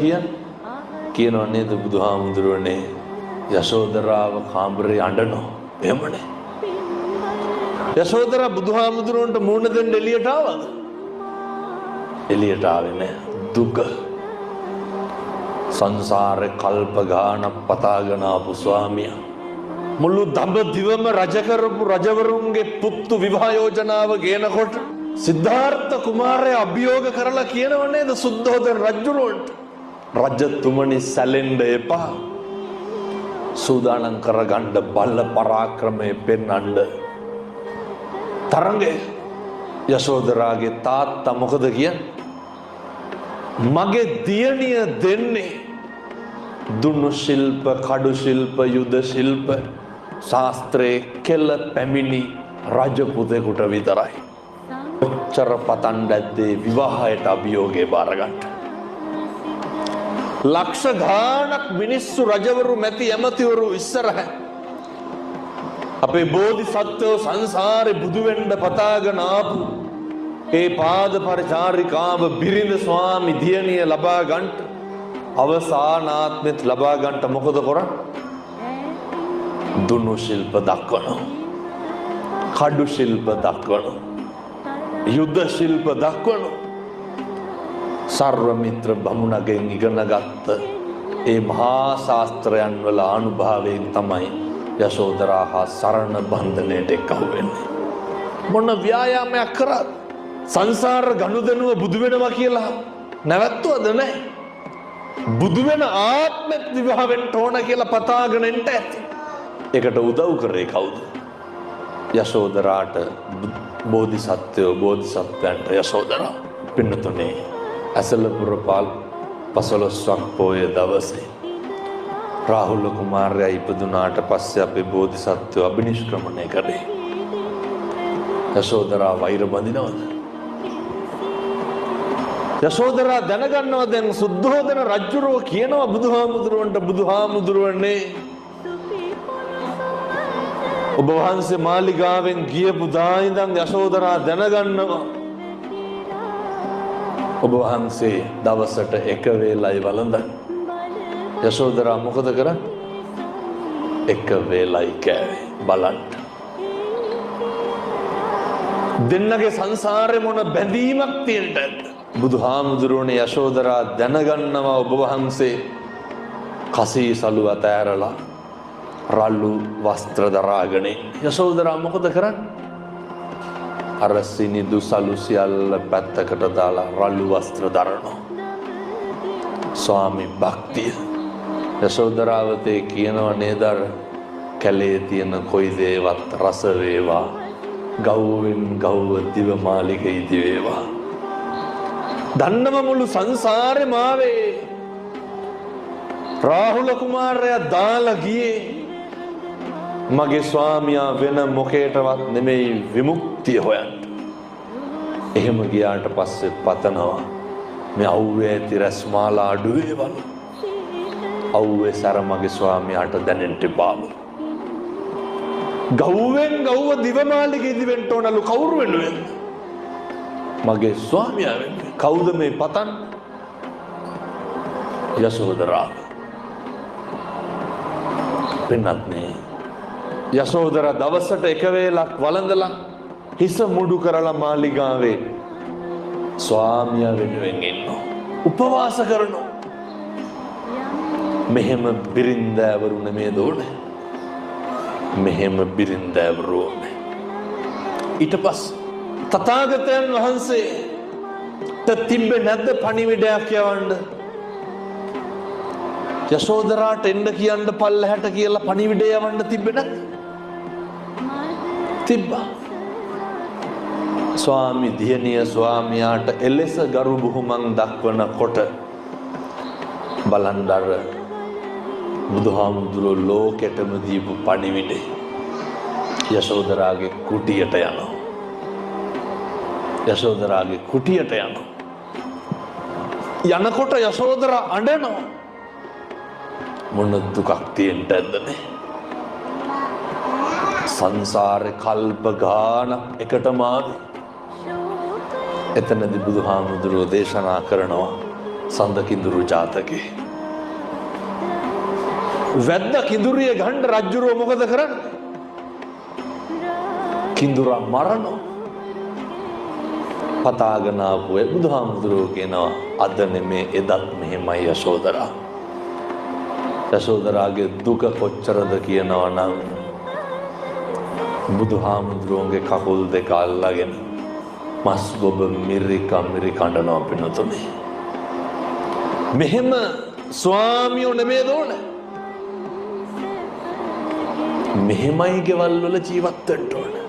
කියන්නේ? කියනව නේද බුදුහාමුදුරුවනේ යශෝදරාව කාමරේ අඬනවා. එහෙමනේ. යශෝදරා බුදුහාමුදුරුවන්ට මූණ දෙන්න එළියට ආවද? එළියට ආවේ නෑ. දුක. සංසාරේ කල්ප ගානක් පතාගෙන ආපු ස්වාමියා මුළු දඹදිවම රජ කරපු රජවරුන්ගේ පුත්තු විවාහ යෝජනාව ගේනකොට සිද්ධාර්ථ කුමාරයා අභියෝග කරලා කියනව නේද සුද්ධෝදන රජුරවන්ට, රජතුමනි සැලෙන්න එපා, සූදානම් කරගන්න බල පරාක්‍රමය පෙන්වන්න තරඟය. යශෝදරාගේ තාත්තා මොකද කියන්නේ? මගේ දියණිය දෙන්නේ දුනු ශිල්ප, කඩු ශිල්ප, යුද ශිල්ප ශාස්ත්‍රයේ කෙල පැමිණි රජ පුතෙකුට විතරයි. ඔච්චර පතන් ඇද්දේ විවාහයට අභියෝගය බාරගන්න. ලක්ෂ ගාණක් මිනිස්සු, රජවරු, මැති ඇමතිවරු ඉස්සරහ අපේ බෝධිසත්වෝ සංසාරේ බුදු වෙන්න පතාගෙන ආපු ඒ පාද පරිචාරිකාව බිරිඳ ස්වාමි දියණිය ලබා ගන්නට, අවසානාත්මෙත් ලබා ගන්නට මොකද කරන්නේ? දුනු ශිල්ප දක්වනවා, කඩු ශිල්ප දක්වනවා, යුද්ධ ශිල්ප දක්වනවා. සර්වමිත්‍ර බමුණගෙන් ඉගෙනගත්ත ඒ මහා ශාස්ත්‍රයන් වල ආනුභාවයෙන් තමයි යශෝදරා හා සරණ බන්ධනයට එක්කහු වෙන්නේ. මොන ව්‍යායාමයක් කරාද? සංසාර ගනුදෙනුව බුදු වෙනවා කියලා නැවැත්තුවද නැහැ? බුදු වෙන ආත්මෙත් විවාහ වෙන්න ඕන කියලා පතාගෙන එන්න ඇති. ඒකට උදව් කරේ කවුද? යශෝදරාට බෝධිසත්වයෝ, බෝධිසත්වයන්ට යශෝදරා. පින්නතුනේ, ඇසලපුර පාල් 15ක් පෝය දවසේ රාහුල කුමාරයා ඉපදුනාට පස්සේ අපේ බෝධිසත්වයෝ අභිනිෂ්ක්‍රමණය කරේ. යශෝදරා වෛර බඳිනවද? යශෝදරා දැනගන්නවා දැන් සුද්ධෝදන රජුරෝ කියනවා බුදුහාමුදුරුවන්ට, බුදුහාමුදුරුවනේ ඔබ වහන්සේ මාලිගාවෙන් ගියපු දා ඉඳන් යශෝදරා දැනගන්නවා ඔබ වහන්සේ දවසට එක වේලයි වළඳන්නේ. යශෝදරා මොකද කරන්නේ? එක වේලයි කෑවේ. බලන්න. දෙන්නගේ සංසාරේ මොන බැඳීමක් තියෙන්නද ඇද්ද? බුදුහාමුදුරුවනේ යශෝදරා දැනගන්නවා ඔබ වහන්සේ කසී සලු අතෑරලා රළු වස්ත්‍ර දරාගෙන. යශෝදරා මොකද කරන්නේ? අර සිනිදු සලු සියල්ල පැත්තකට දාලා රළු වස්ත්‍ර දරනවා. ස්වාමි භක්තිය. යශෝදරාවතේ කියනව නේද අර කැලේ තියෙන කොයි දේවත් රස වේවා, ගව්වෙන් ගව්ව දිව මාලිග ඉදි වේවා. දන්නම මුළු සංසාරෙම ආවේ රාහුල කුමාරයා දාලා ගියේ මගේ ස්වාමියා වෙන මොකේටවත් නෙමෙයි විමුක්තිය හොයන්න. එහෙම ගියාට පස්සේ පතනවා මේ අවුවේ ඇති රැස්මාලා අඩු වේවලු. අවුවේ සැර මගේ ස්වාමියාට දැනෙන්න එපාලු. ගව්වෙන් ගව්ව දිවමාලිග ඉදි වෙන්න ඕනලු. කවුරු වෙනුවෙන්ද? මගේ ස්වාමියා වෙනුවෙන්. කවුද මේ පතන්නේ? යශෝදරාව. පින්නත් නේ, යශෝදර දවසට එක වේලක් වළඳලා හිස මුඩු කරලා මාලිගාවේ ස්වාමියා වෙනුවෙන් ඉන්නවා. උපවාස කරනවා. මෙහෙම බිරින්දෑවරු නෙමේ ඕනේ. මෙහෙම බිරින්දෑවරු ඕනේ. ඊට පස්සේ තථාගතයන් වහන්සේට තිබ්බේ නැද්ද පණිවිඩයක් යවන්න? යශෝදරාට එන්න කියන්න පල්ලහැට කියලා පණිවිඩය යවන්න තිබ්බේ නැද්ද? තිබ්බා. ස්වාමි දියණිය ස්වාමියාට එලෙස ගරු බුහුමන් දක්වනකොට බලන්න අර බුදුහාමුදුරුවෝ ලෝකෙටම දීපු පණිවිඩේ යශෝදරාගේ කුටියට යනවා. යශෝදරාගේ කුටියට යනවා. යනකොට යශෝදරා අඬනවා. මොන දුකක් තියෙන්න ඇද්දනේ? සංසාරේ කල්ප ගානක් එකටම ආවේ. එතනදි බුදුහාමුදුරුවෝ දේශනා කරනවා සඳ කිඳුරු ජාතකේ. වැද්ද කිඳුරිය ගන්න රජ්ජුරුව මොකද කරන්නේ? කිඳුරා මරනවා. පතාගෙන ආපු ඒ බුදුහාමුදුරුවෝ කියනවා අද නෙමේ එදත් මෙහෙමයි යශෝදරා. යශෝදරාගේ දුක කොච්චරද කියනවා නම් බුදුහාමුදුරුවන්ගේ කකුල් දෙක අල්ලගෙන මස් ගොබ මිරික මිරික අඬනවා පින්නතුනේ. මෙහෙම ස්වාමියෝ නෙමේ දෝන. මෙහෙමයි ගෙවල් වල ජීවත් වෙන්න ඕන.